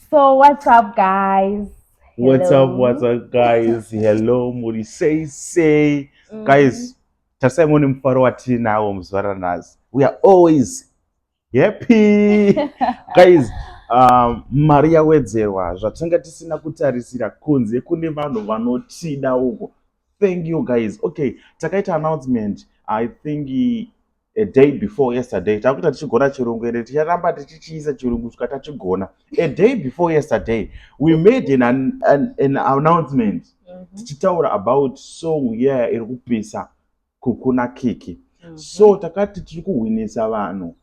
So what's up, guys? What's up? Hello. What's up, guys? Hello, muri sei sei? Guys, tarisai muone mufaro watinawo muzuva ranhasi. We are always happy, guys. Mari yawedzerwa zvatanga tisina kutarisira kunze kune vanhu vanotida uko. Thank you, guys. Okay, takaita announcement, I think, a day before yesterday. Takuita tichigona chirungu, ende ticharamba tichichiisa chirungu kusvika tachigona. A day before yesterday we made an announcement tichitaura about song iya iri kupisa, Kukuna Kiki. So takati tiri kuhwinisa vanhu,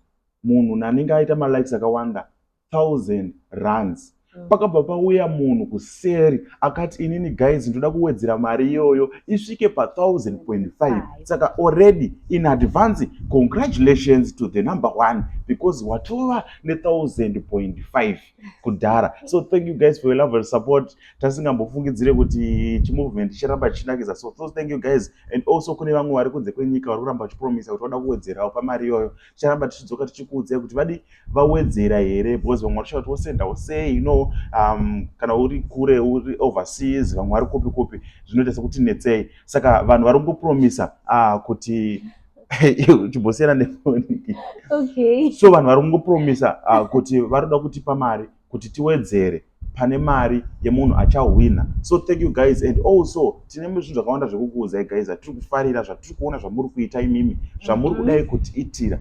munhu anenge aita malikes akawanda, 1000 rands. Pakabva pauya munhu kuseri akati, "Inini, guys, ndoda kuwedzera mari iyoyo isvike pa1000.5." Five. Saka already in advance, congratulations to the number one, because watova ne1000.5 kudhara. So thank you guys for your love and support. Tasingambofungidzire kuti chimovement chiramba chichinakidza. So thank you guys. And also kune vamwe vari kunze kwenyika vari kuramba vachipromisa kuti vada kuwedzerawo pamari iyoyo. Ticharamba tichidzoka tichikuudzai kuti vadi vawedzera here, because vamwe vari kuti wosendawo sei, kana uri kure, uri overseas, vamwe vari kupi kupi, zvinoita sekuti netsei. Saka vanhu vari kungopromisa kuti chimbosiyana nefoni. Okay. So vanhu vari kungopromisa kuti vari kuda kutipa mari kuti tiwedzere pane mari yemunhu achahwina. So thank you guys. And also tine zvinhu zvakawanda zvekukuudzai, guys, zvatiri kufarira, zvatiri kuona zvamuri kuita imimi, zvamuri kudai kutiitira.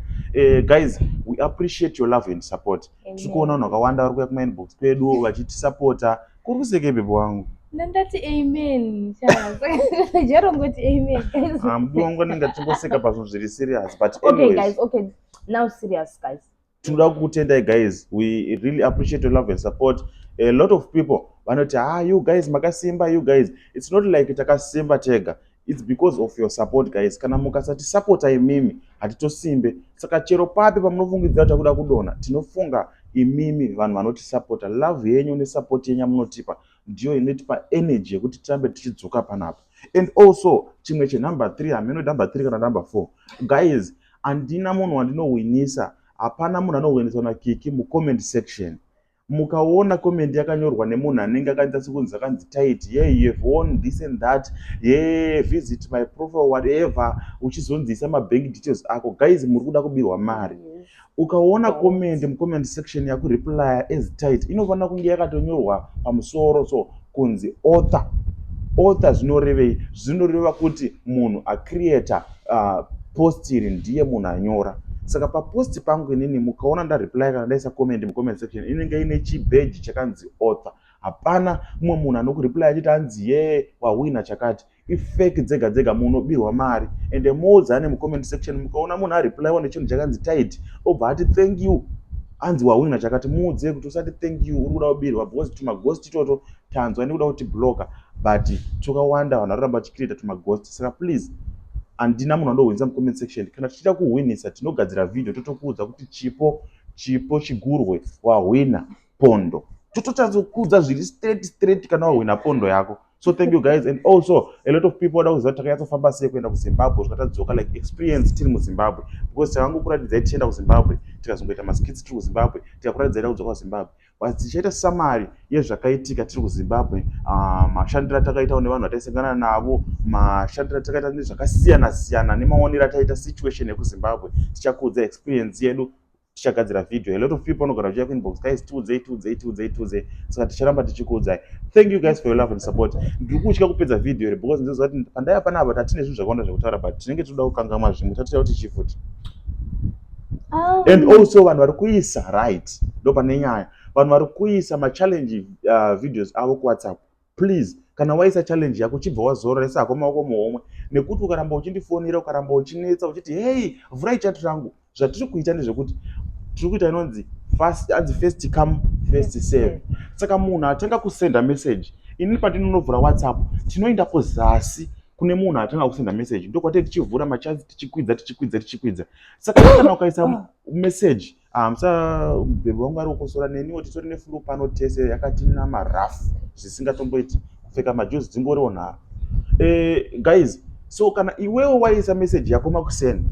Guys, we appreciate your love and support. Tiri kuona vanhu vakawanda vari kuuya kumainbox kwedu vachitisapota. Kuri kuseke, bhebhi wangu? Ndandati amen. Jerongoti amen, guys. Ah, mudiwa wangu anenge achimboseka pazvinhu zviri serious, but Okay, anyways, guys. Okay. Now serious, guys. Tinoda kukutendai, guys. We really appreciate your love and support. A lot of people vanoti, "Ah, you guys makasimba, you guys." It's not like takasimba tega. It's because of your support, guys. Kana mukasatisapota imimi, hatitosimbe. Saka chero papi pamunofungidzira kuti takuda kudonha, tinofunga imimi vanhu vanotisapota. Love yenyu nesupport yenyu yamunotipa ndiyo inotipa energy yekuti tirambe tichidzoka panapa. And also chimwe chenumber 3, hameno number 3 kana number 4, guys, handina munhu wandinohwinisa. Hapana munhu anohwiniswa naKiki mucomment section. Mukaona comment yakanyorwa nemunhu anenge akaita sekunzi akanzi tight, "Yeah, you have won this and that, yeah, visit my profile," whatever, uchizonzisa mabank details ako, guys, muri kuda kubirwa mari. Ukaona Don't. comment mucomment section yakureplya as tight, inofanira kunge yakatonyorwa pamusoro so kunzi author. Author zvinorevei? Zvinoreva kuti munhu acreata post iri ndiye munhu anyora. Saka papost pangu inini, mukaona ndareply kana ndaisa comment mucomment section, inenge ine chibheji chakanzi author. Hapana mumwe munhu anokureply achiti anzi, "Ye, wahwina chakati." Ifake dzega dzega, munobirwa mari. Ende muudzane mucomment section, mukaona munhu areplyiwa nechinhu chakanzi tight, obva ati, "Thank you," anzi wahwina chakati, muudze kuti usati thank you, uri kuda kubirwa, because tumaghost itoto tanzwa nekuda kuti blocker, but tukawanda, vanhu varoramba vachicreata tumaghost. Saka please, handina munhu andohwinisa mucomment section. Kana tichida kuhwinisa, tinogadzira vhidhio, totokuudza kuti chipo chipo chigurwe wahwina pondo, tototadzokuudza zviri straight straight kana wahwina pondo yako. So thank you guys. And also a lot of people vada kuziva kuti takanyatsofamba sei kuenda kuZimbabwe, zvikatadzoka, like experience tiri muZimbabwe, because takangokuratidzai tichienda kuZimbabwe, tikazongoita maskits tiri kuZimbabwe, tikakuratidzai takudzoka kuZimbabwe, but tichaita summary yezvakaitika tiri kuZimbabwe, mashandiro atakaitawo nevanhu vataisangana navo, mashandiro atakaita nezvakasiyana siyana, nemaonero ataita situation yekuZimbabwe. Tichakuudza experience yedu, tichagadzira video. A lot of people vanogara vachiuya kuinbox, "Guys, tiudzei, tiudzei, tiudzei, tiudzei." Saka ticharamba tichikuudzai. Thank you guys for your love and support. Ndiri kutya kupedza video iri because ndinoziva kuti pandaiva panapa tatine zvinhu zvakawanda zvekutaura, but tinenge tinoda kukangamwa zvimwe. Tatoita kuti chifuti. And also vanhu vari kuisa, right, ndo pane nyaya, vanhu vari kuisa machallenge videos avo kuWhatsApp, please, kana waisa challenge yako, chibva wazorora hako maoko muhomwe, nekuti ukaramba uchindifonera, ukaramba uchinetsa uchiti, "Hei, vhurai chat rangu," zvatiri kuita ndezvekuti tiri kuita inonzi fast, anzi first come, first serve. Saka munhu atanga kusenda message, inini pandinonovhura WhatsApp, tinoenda kuzasi kune munhu atanga kusenda message, ndokwatee tichivhura machats, tichikwidza, tichikwidza, tichikwidza. Saka kana ukaisa message, musa bhebhi wangu ari kukosora, neniwo titori neflu pano tese, yakatinama rafu zvisingatomboiti, kupfeka majuzi dzingoriwo nharo. Guys, so kana iwewo waisa message yako makuseni,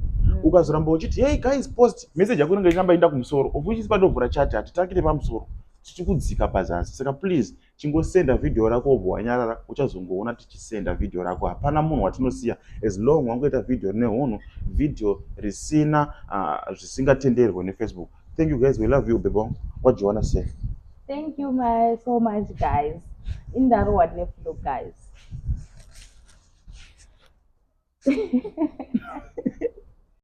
ukazoramba uchiti, "Hey guys, post," message yako inenge ichiramba ienda kumusoro, of which pandovhura chat hatitangire pamusoro. Tichikudzika pazasi. Saka please chingosenda vhidhiyo rako wobva wanyarara, uchazongoona tichisenda vhidhiyo rako. Hapana munhu watinosiya as long wangoita vhidhiyo rine hunhu, vhidhiyo risina zvisingatenderwe neFacebook. Thank you guys, we love you. Bebo, what do you wanna say? Thank you my so much guys. Indarohwa neflu, guys.